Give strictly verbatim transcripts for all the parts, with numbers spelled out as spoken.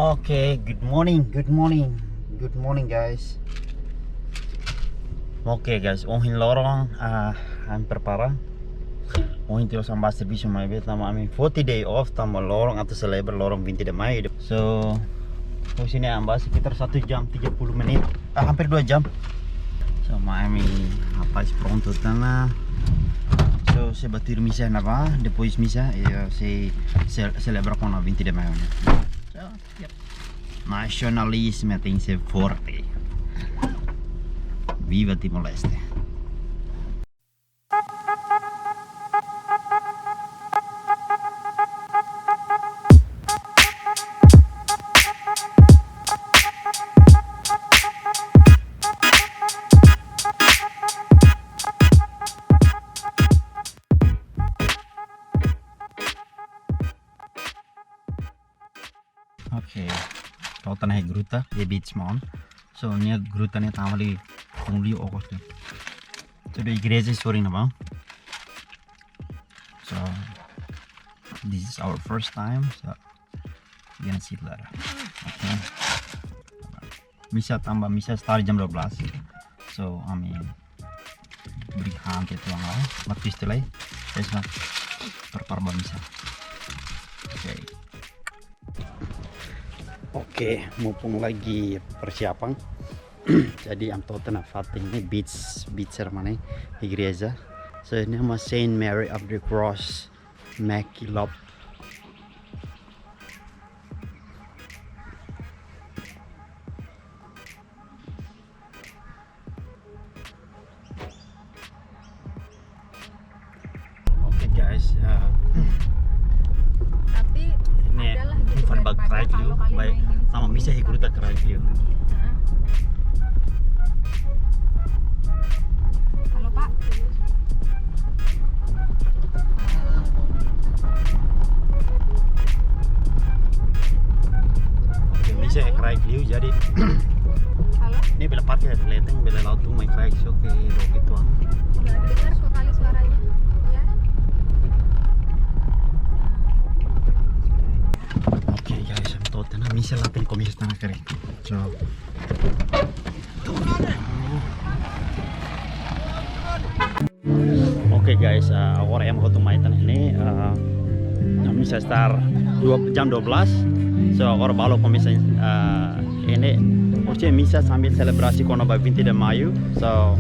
Oke, good morning, good morning, good morning, guys. Oke, guys, ohin loron, ah, ami prepara. Ohin tiha loos ami bá servisu maibé tanba ami foti day off, tanba loron atu selebra loron vinte de Maio. So, husi ne'e ami bá sekitar satu jam tiga puluh menit, ah, hampir dua jam. So, mai ami, rapaz, prontu tiha ona. So, sei bá tuir misa iha ne'ebá, depois misa, ya, sei sel-, selebra kona vinte de Maio ne'e. So, yep. Nasionalisme tenke ser forte. Viva Timor-Leste. Oke, to'o tiha ona iha gruta, iha beach mós. So, ne'e gruta ne'e tama liu, tun liu okos ne'e. So, iha igreja sorin ne'ebá. So, this is our first time. So, we're gonna see later. Oke. Misa tanba misa start jam dua belas. So, ami beri han ke tuang lah, mati setelah, terus prepara ba misa. Oke. Oke, mumpung lagi persiapan. Jadi, ami to'o tiha ona fatin ne'e, beach, beach seremoni igreja. So, iha ne'e mak Saint Mary of the Cross, Mekilop. Oke, guys, ya. Tapi ini adalah gitu, Ivan dari bak pagi, kalau kali baik, mainin sama sama misa Ivan. Higuru tak keren, yuk. Heeh. Halo, Pak. Oke, misa iha kraik liu, jadi halo? Ne'e bele parkir iha leten, bele la'o tun mai kraik, so ke lo gitu. Nggak dengar kok kali suaranya, ya. Oke, guys, ami to'o tiha ona, misa la iha komesa tiha ona karik. So. Oke, guys, ah, agora ema hotu mai tiha ona iha ne'e, ah, misa start dua, jam dua belas. So, agora balu komesa, ah, iha ne'e. Orsida misa sambil selebrasi kona-ba vinte de Maio. So,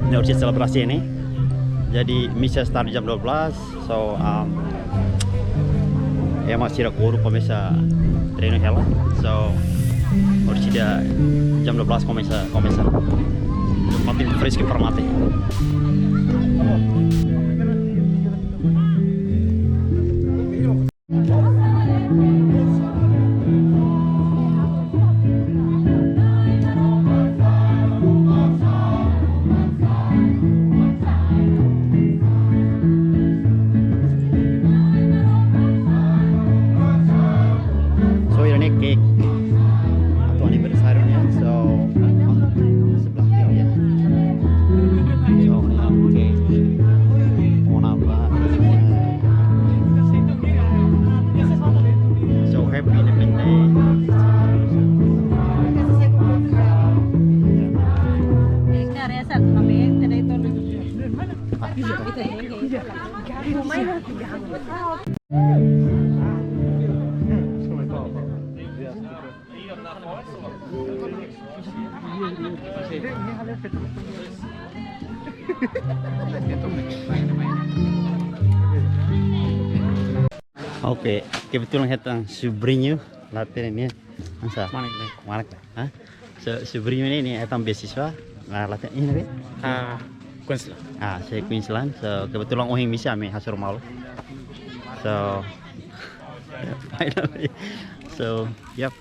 ne'e orsida selebrasi iha ne'e. Jadi, misa start jam dua belas. So, um, ema sira koru komesa treinu hela. So, orsida jam dua belas komesa, komesa. Tempat itu fresh ke permate. So, iha ne'e cake atu aniversáriu nian, so, sebelah kiri ya. So, cake. Ona ba. So, happy Independence Day. Oke, kebetulan hetan sobrinho, la hatene nia. Masa? Manek, Lek. Manek, Lek. Hah? So, sobrinho ne'e, ne'e hetan beasiswa. Nah, la hatene, iha ne'ebé? Ah, Queensland. Ah, sei Queensland. So, kebetulan ohin misa ami hasoru malu. So, finally. So, yep.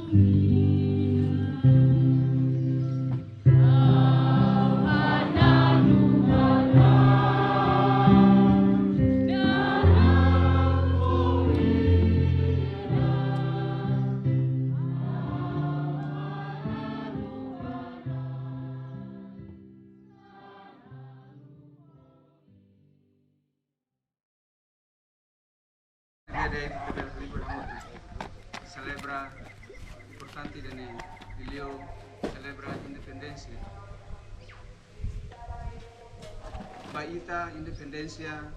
Dia de bebel libur hamutuk. Selebra importante ida-ne'e, liuliu selebra independénsia. Ba ita independénsia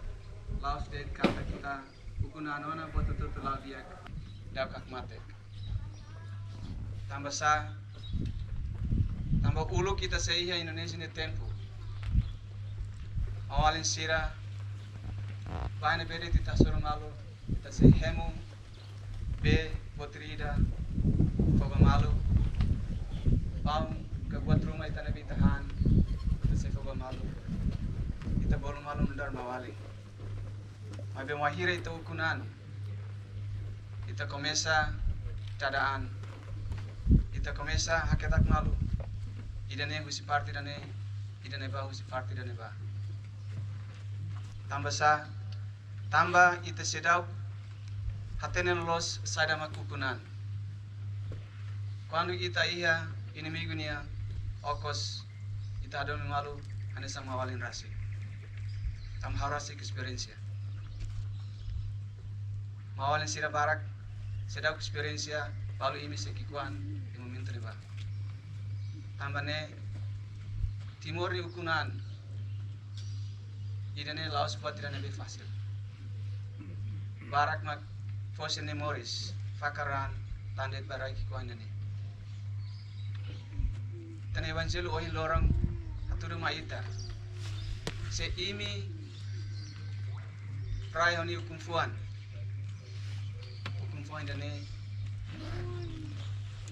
la'ós de'it katak ita ukun-an ona buat hotu-hotu la'o di'ak, daudauk mate. Tanba sá? Tanba uluk ita sei iha Indonézia nia tempu, maun-alin sira, bainhira bee de'it ita hasoru malu, ita sei hemu bee botir ida, fó ba malu. Paun ka buat ruma ita ne'ebé ita han, ita sei fó ba malu. Ita bolu malu nu'udar maun-alin. Maibé wainhira ita ukun-an, ita komesa dada an, ita komesa haketak malu. Ida-ne'e husi parte ida-ne'e, ida-ne'ebá husi parte ida-ne'ebá. Tanba sá? Tanba ita seidauk hatene loloos saida mak ukun-an. Kuandu ita iha inimigu nia okos, ita hadomi malu hanesan maun-alin rasik. Tanba ha'u rasik esperiénsia. Maun-alin sira barak seidauk esperiénsia, balu imi sei ki'ikoan iha momentu ne'ebá. Tanba ne'e, Timor nia ukun-an ida-ne'e la'ós buat ida ne'ebé fasil. Barak mak fósil nia moris, fakar raan, tan de'it ba rai ki'ikoan ida-ne'e. Tan Evanjellu ohin loron hatudu mai ita. Se imi rai ho nia ukun-fuan, ukun-fuan ida-ne'e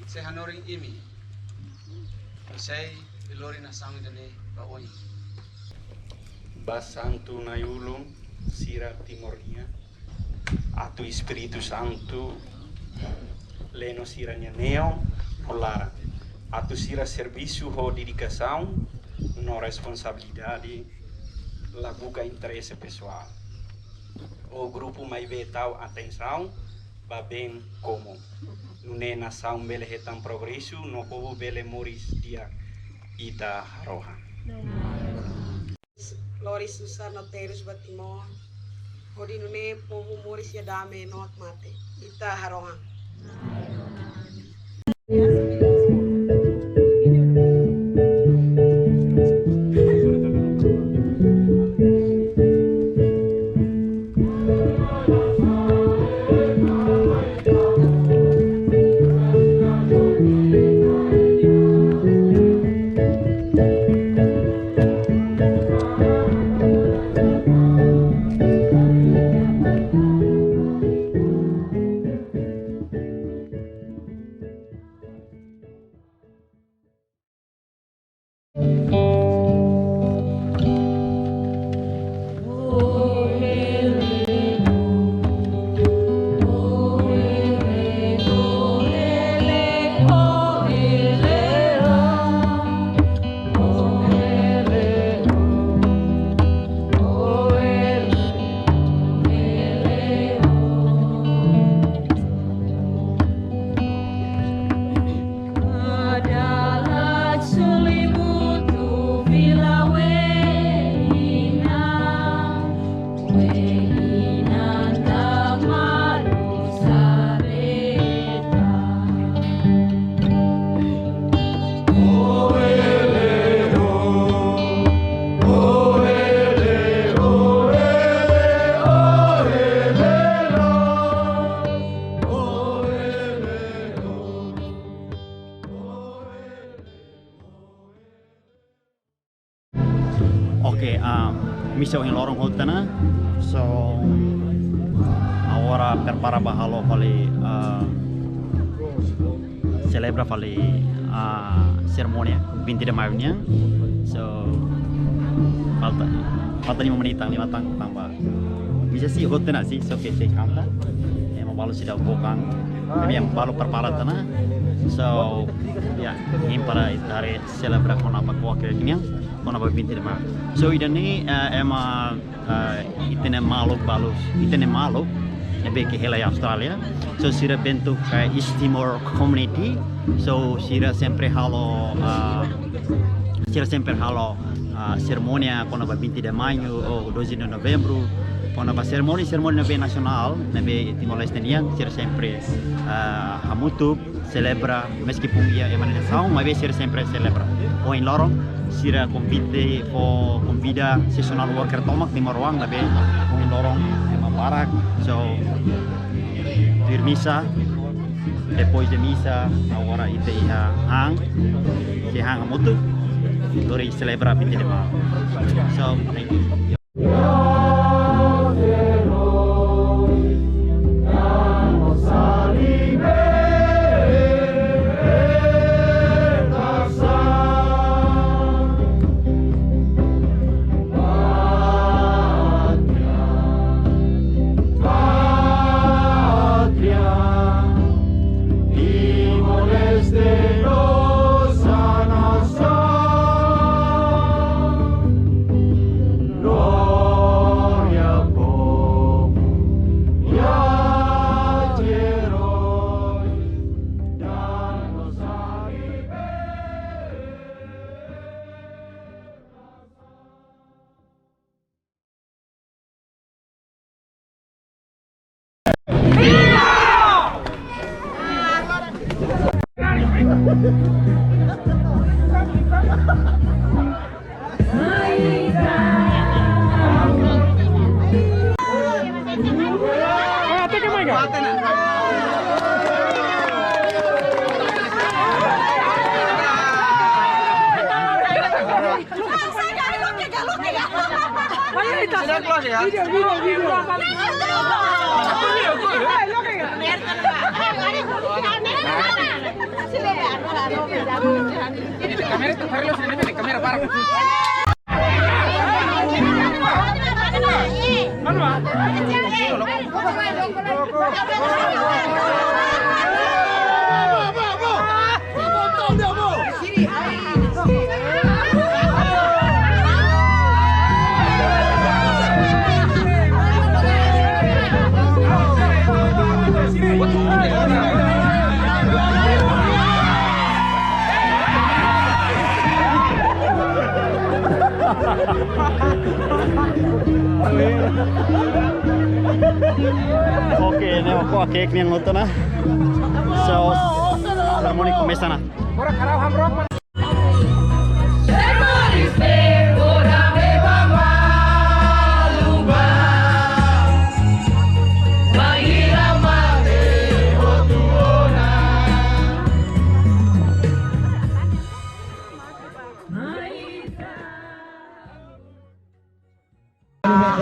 sei hanorin imi, sei lori nasaun ida-ne'e ba oin. Ba Santu Nai Ulun sira Timor nian, atu Espíritu Santu leno sira-nia neon no laran, atu sira servisu ho dedikasaun no responsabilidade, la buka interese pesoál ou grupu, maibé tau atensaun ba been komún. Nune'e nasaun bele hetan progresu no povu bele moris di'ak. Ita harohan. Lori susar no terus ba Timor, hodi nune'e povu moris iha dame no hakmatek. Ita harohan. Oke, ah, misa ohin loron hotu ona. So, agora prepara ba halo fali, ah, selebra fali, ah, serimónia vinte de maio nian. So, falta, falta lima menit, lima tan, tanba misa sei hotu ona, sei, so ke sei kanta. Ema balu seidauk book an. Imi balu prepara tiha ona. So, ya, hein para ita haree selebra kona-ba kuak nian, kona-ba vinte de maio. So, ida-ne'e, eh, ema, eh, ita-nia maluk balu, ita-nia maluk ne'ebé ke hela iha Austrália. So, sira bentuk, eh, East Timor Community. So, sira sempre halo, eh, sira sempre halo, ah, serimónia kona-ba vinte de maio ou doze de novembro, kona-ba serimónia, serimónia ne'ebé nasionál, ne'ebé Timor-Leste nian, sira sempre, ah, hamutuk, selebra, meskipun iha ema nia nasaun, maibé sira sempre selebra. Ohin loron, sira konvite, fó konvida seasonal worker tomak timoroan, ne'ebé ohin loron ema barak, so, tuir misa, depois de misa, agora ita iha han, sei han hamutuk, lori selebra vinte de maio. So, thank you. Pátria, Timor-Leste, nossa nação. Glória, povo, e aos heróis da nossa liberdade. Oke, ne'e mak kuak nian hotu ona. So, serimónia komesa ona. Ah,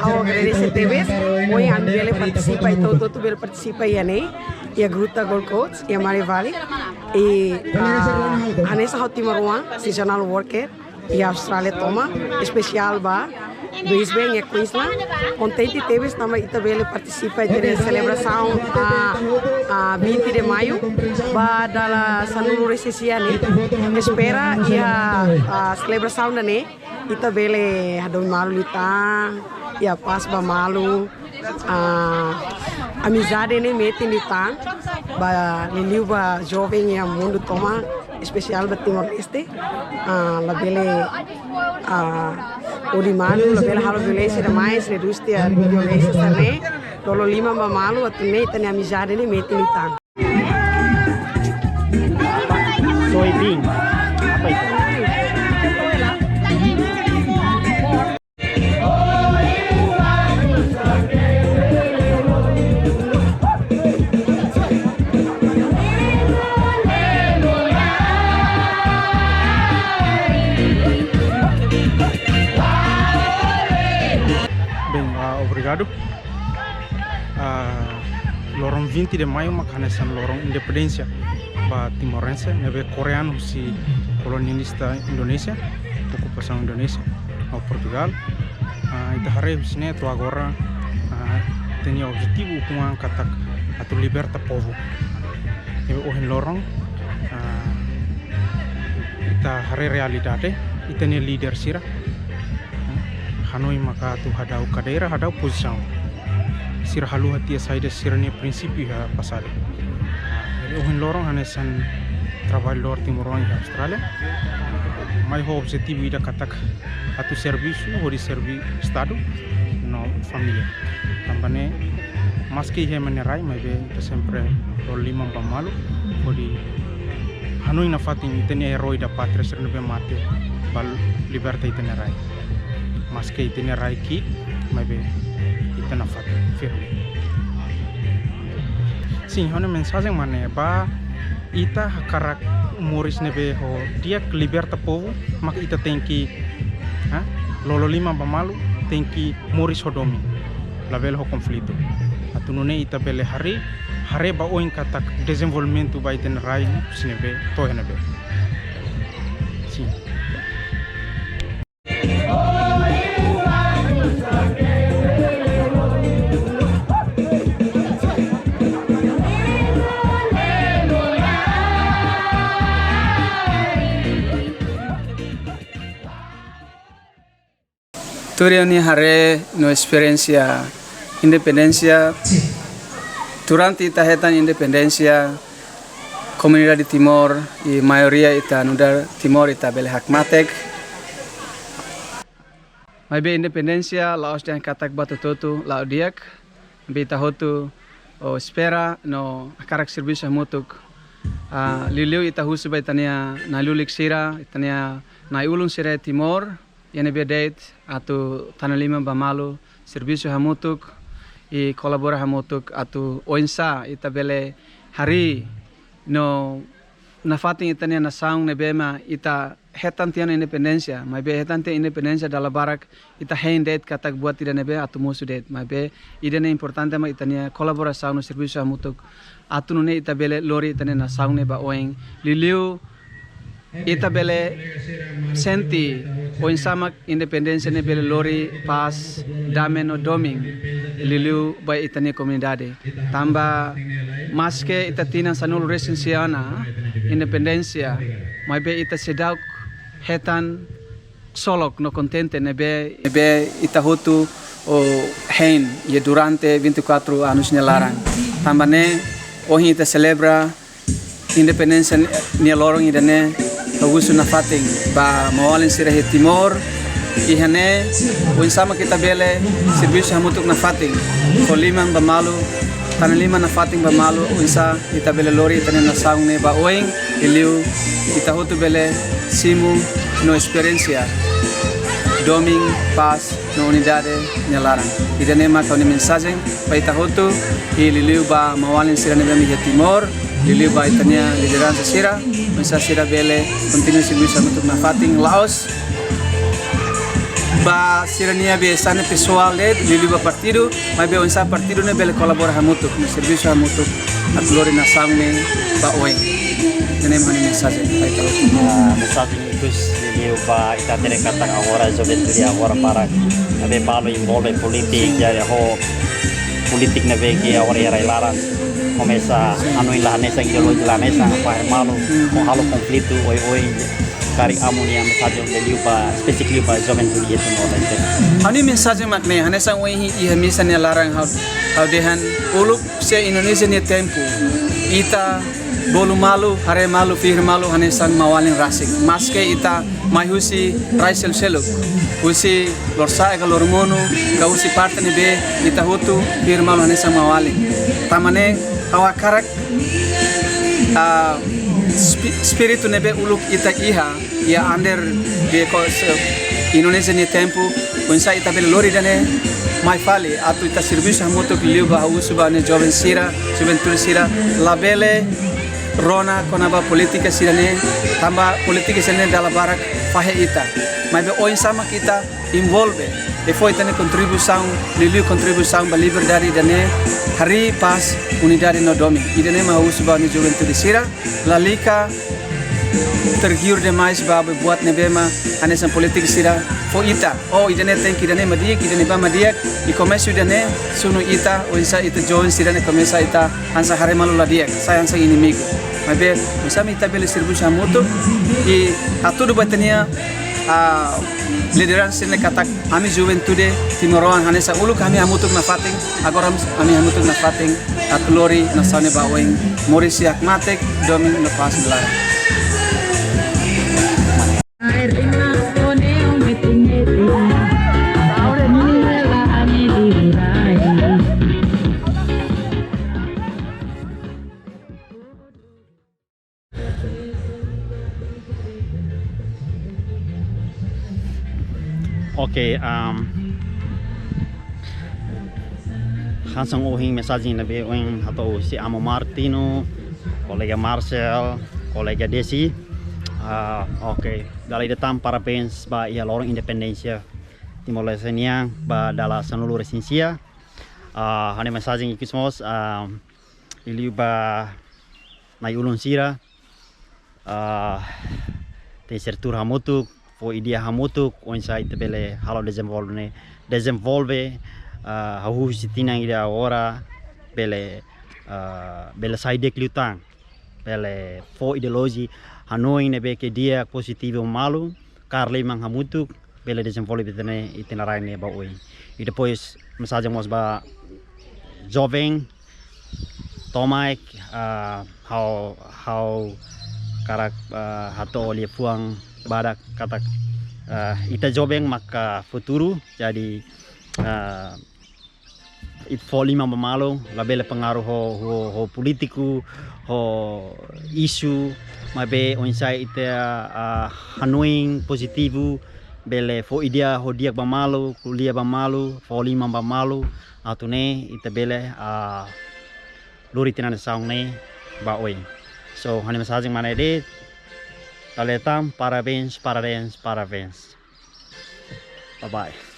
ha'u agradese tebes, ohin ami bele partisipa, ita hotu-hotu bele partisipa iha ne'e, iha Gruta Gold Coast, iha Murray Valley. I, ah, hanesan ha'u timoroan, seasonal worker, iha Austrália tomak, espesiál ba Brisbane, iha Queensland. Kontente tebes tanba ita bele partisipa iha selebrasaun, ah, ah, vinte de maio, ba dala sanulu-resin-sia ne'e. Espera iha, ah, selebrasaun ida-ne'e ita bele hadomi malu liután, iha pás ba malu, ah, amizade ne'e metin liután, ba liuliu ba joven iha mundu tomak, espesiál ba Timor-Leste, ah, labele, ah, odi malu, labele halo violénsia demais, redús tiha violénsia sira-ne'e, lolo liman ba malu, atu nune'e ita-nia amizade ne'e metin liután. Soybean. Apa itu? Bem, ah, obrigadu. Ah, loron vinte de maio mak hanesan loron independénsia ba timorense ne'ebé koreanu husi kolonialista Indonézia, okupasaun Indonézia ho Portugál. Ah, ita haree husi ne'e to'o agora, ah, ita-nia objetivu ukun-an katak atu liberta povu. Ne'ebé ohin loron, ah, ita haree realidade, ita-nia líder sira, ah, hanoin maka atu hadau kadeira, hadau pozisaun. Sira haluha tiha saida sira-nia prinsípiu iha pasadu. Ah, jadi ohin loron hanesan traballadór timoroan iha Austrália, mai ho objetivu ida katak atu servisu, hodi serve Estadu no família. Tanba ne'e, maske iha ema nia rai, maibé ita sempre lolo liman ba malu, hodi hanoin nafatin ita-nia eroi da pátria sira ne'ebé mate ba liberta ita-nia rai. Maske ita-nia rai ki'ik, maibé ita nafatin firme. Sin, ha'u-nia mensajen mak ne'e, ba ita hakarak moris ne'ebé ho di'ak, liberta povu, maka ita tenke, ha, lolo liman ba malu, tenke moris ho domin, labele ho konflitu. Atu nune'e ita bele haree, haree ba oin katak dezenvolvimentu ba ita-nia rai, husi ne'ebé to'o iha ne'ebé. Sin. Tuir ha'u-nia haree no esperiénsia independénsia, durante ita hetan independénsia, komunidade Timor, i maioria ita nu'udar Timor ita bele hakmatek. Maibé independénsia la'ós dehan katak buat hotu-hotu la'o di'ak, maibé ita hotu, o, espera no hakarak servisu hamutuk. Ah, liuliu ita husu ba ita-nia na'i-lulik sira, ita-nia na'i-ulun sira Timor, iha ne'ebé de'it atu tane liman ba malu, servisu hamutuk, i kolabora hamutuk atu oinsá ita bele harii no nafatin ita-nia nasaun ne'ebé mak ita hetan tiha ona independénsia, maibé hetan tiha independénsia dala barak ita hein de'it katak buat ida ne'ebé atu mosu de'it, maibé ida-ne'e importante mak ita-nia kolaborasaun no servisu hamutuk atu nune'e ita bele lori ita-nia nasaun ne'e ba oin, liuliu ita bele sente oinsá mak independénsia ne'e bele lori pás, dame no domin, liuliu ba ita-nia komunidade. Tanba maske ita tinan sanulu-resin-sia ona independénsia, maibé ita seidauk hetan ksolok no kontente ne'ebé, ne'ebé ita hotu, o, hein iha durante vinte e quatro anos nia laran. Tanba ne'e, ohin ita selebra independénsia nia loron ida-ne'e, ha'u husu nafatin ba maun-alin sira iha Timor, iha ne'e, oinsá mak ita bele servisu hamutuk nafatin, fó liman ba malu, tane liman nafatin ba malu, oinsá ita bele lori ita-nia nasaun ne'e ba oin, liuliu ita hotu bele simu no esperiénsia domin, pás no unidade nia laran. Ida-ne'e mak ha'u-nia mensajen ba ita hotu, i liuliu ba maun-alin sira ne'ebé iha Timor, liuliu ba ita-nia lideransa sira, oinsá sira bele kontinua servisu hamutuk nafatin, la'ós ba sira-nia be sane pesoál de'it, liuliu ba partidu, maibé oinsá partidu ne'e bele kolabora hamutuk, no servisu hamutuk atu lori nasaun ne'e ba oin. Ida-ne'e mak ha'u-nia mensajen ba ita hotu. Ah, mensajen ikus liuliu ba ita hatene katak agora juventude agora barak ne'ebé balu envolve polítika, jadi ho polítika ne'ebé ke agora iha rai-laran komesa hanoin la hanesan, ideolojia la hanesan, fahe malu, ho halo konflitu oioin. Karik amu-nia mensajen liuliu ba, espesifikamente liuliu ba juventude iha Timor-Leste. Ha'u-nia mensajen mak ne'e, hanesan ohin iha misa nia laran ha'u, ha'u dehan uluk se Indonézia nia tempu, ita bolu malu, haree malu, fihir malu hanesan maun-alin rasik. Maske ita mai husi rai seluk-seluk, husi lorosa'e ka loromonu, ka husi parte ne'ebé, ita hotu fihir malu hanesan maun-alin. Tanba ne'e ha'u hakarak, ah, spi-, espíritu ne'ebé uluk ita iha, iha under the cos-, Indonézia nia tempu, oinsá ita bele lori ida-ne'e mai fali, atu ita servisu hamutuk, liuliu ba ha'u husu ba ha'u-nia joven sira, juventude sira, labele rona kona-ba polítika sira-ne'e, tanba polítika sira-ne'e dala barak fahe ita. Maibé oinsá mak ita envolve, i fó ita-nia kontribuisaun, liuliu kontribuisaun ba liberdade ida-ne'e, harii pás, unidade no domin. Ida-ne'e mak ha'u husu ba ha'u-nia juventude sira, lalika Tergiur demais ba buat ne'ebé mak hanesan polítiku sira fó ita. Oh, ida-ne'e tenke, ida-ne'e mak di'ak, ida-ne'ebá mak di'ak. I komesa ida-ne'e sunu ita, oinsá ita joven sira-ne'e komesa ita hanesan haree malu la di'ak, sai hanesan inimigu. Maibé, oinsá mak ita bele servisu hamutuk, i hatudu ba ita-nia, ah, lideransa ne'e katak ami juventude timoroan hanesan uluk ami hamutuk nafatin, agora ami hamutuk nafatin atu lori nasaun ne'e ba oin, moris iha hakmatek, domin no pás no laran. Oke, um, hanesan ohin mensajen ne'ebé ohin hato'o husi Amu Martino, kolega Marcel, kolega Desi. Ah, oke, dala ida tan parabéns ba iha loron independénsia Timor-Leste nian ba dala sanulu-resin-sia. Ah, ha'u-nia mensajen ikus mós, ah, liuliu ba na'i-ulun sira, ah, tenke ser tuur hamutuk, fó ideia hamutuk, oinsá ita bele halo dezenvolve ne'e, dezenvolve, ah, hahú husi tinan ida agora, bele, ah, bele sai di'ak liután, bele fó ideologi, hanoin ne'ebé ke di'ak, pozitivu malu, kaer liman hamutuk, bele dezenvolve ita-nia, ita-nia rai ne'e ba oin. I depois, mensajen mós ba joven, tomak, ah, ha'u, ha'u hakarak, ah, hato'o liafuan badak katak, ah, ita joven maka futuru, jadi, ah, ita fó liman ba malu, labele pengaruh ho, ho, ho polítiku, ho isu, maibé oinsá ita, ah, hanoin pozitivu, bele fó ideia ho di'ak ba malu, ko'alia ba malu, fó liman ba malu, atu nune'e ita bele, ah, lori ita-nia nasaun ne'e ba oin. So, ha'u-nia mensajen mak ne'e de'it, dala ida tan, parabéns, parabéns, parabéns. Bye bye.